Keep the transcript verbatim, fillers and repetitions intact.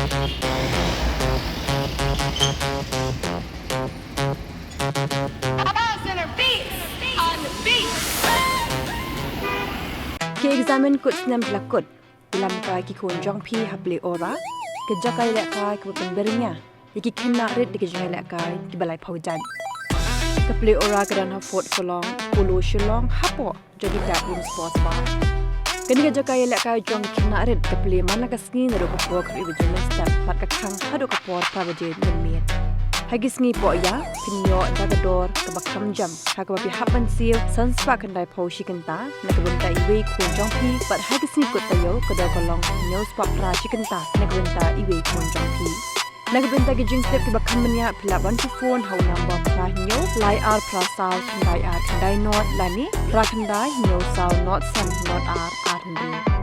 Ambassador Beats on the beat. Ki examine kut snem la kut. Ki lam kai ki khun jong phi ha Pleiora. Ka jaka ïalehkai kaba pynbyrngia ïa ki khynnah rit da ki jingïalehkai kiba lai phew jait. Ka Pleiora ka don ha Fort Shillong, Polo Shillong, hapoh jong ki Tap Room Sports Bar. Kane ka jaka ïalehkai jong ki khynnah rit ka plie man la ka sngi naduh ka por khatar baje mynstep bad ka khang haduh ka por phra baje mynmiet. Ha ki sngi pohïa phin ïoh da ka dor kaba kham jam ha kaba phi hap ban siew san spah khyndai phew shi kynta na ka bynta iwei i khun jong phi, bad ha ki sngi kut taïew ka dor ka long hynñiew spah phra shi kynta na ka bynta iwei i khun jong phi. Na ka bynta ki jingtip kiba kham bniah phi lah ban phone ha u number phra hynñiew lai ar phra saw khyndai ar khyndai nod lane phra khyndai hynñiew saw nod san nod ar ar hynriew.